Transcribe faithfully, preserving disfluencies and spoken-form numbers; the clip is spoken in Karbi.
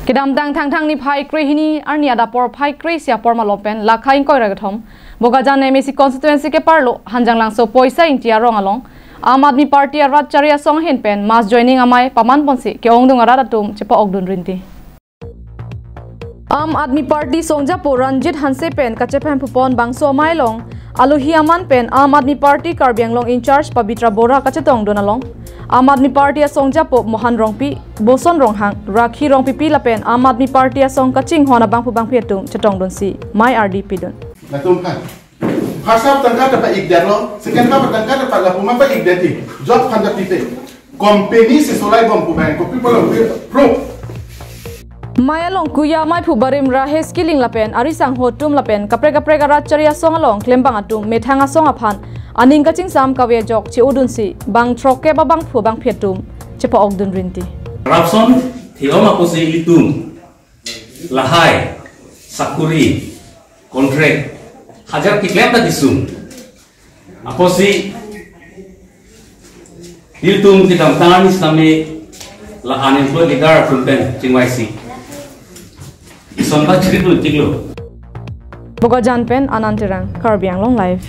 Kedamtang Thangthang niphai krehini arni adap phai kre isi apor malom pen lakha ingkoi ra kethom Bokajan M A C constituency keparlo Hanjanglangso Poisa Ingti arong along Aam Aadmi Party arat chari asong ahin pen mass joining amei paman ponsi ke-ongdung arat atum chepa-okdun rinti. Aam Aadmi Party songjapo Ranjit Hanse pen kachepahemphu pon bangso amei along alohi aman pen Aam Aadmi Party Karbi Anglong in-charge Pabitra Bora kachetongdun along Aam Aadmi Party asongjapo Mohan Rongpi, Boson Ronghang, Rakhi Rongpipi lapen Aam Aadmi Party asong kachinghon abangphu bangphi atum chetongdunsi mei ardi pidun. Latum kan. First half tangka dapat ik derlo, second half tangka dapat lapu ma pa ik deti. Job phanda pite. Company si solai bom pu bang, kopi polo pu pro. Mei along kuya meiphu barim Rahesh Killing lapen ari sangho atum lapen kaprek kaprek arat chari asong along klembang atum methang asong aphan aning kachingsam kave ajok che-odunsi bang throkkep abangphu bangphi atum chepa-okdun rinti. Corruption theom apotsi ilitum lahai sakuri contract hajar keklem ta disung. Apotsi ilitum kedamtang arni sitame la unemployed leader atum pen chingvaisi ison ba chiri dun tiklo. Bokajan pen Anand Terang, Karbi Anglong Live.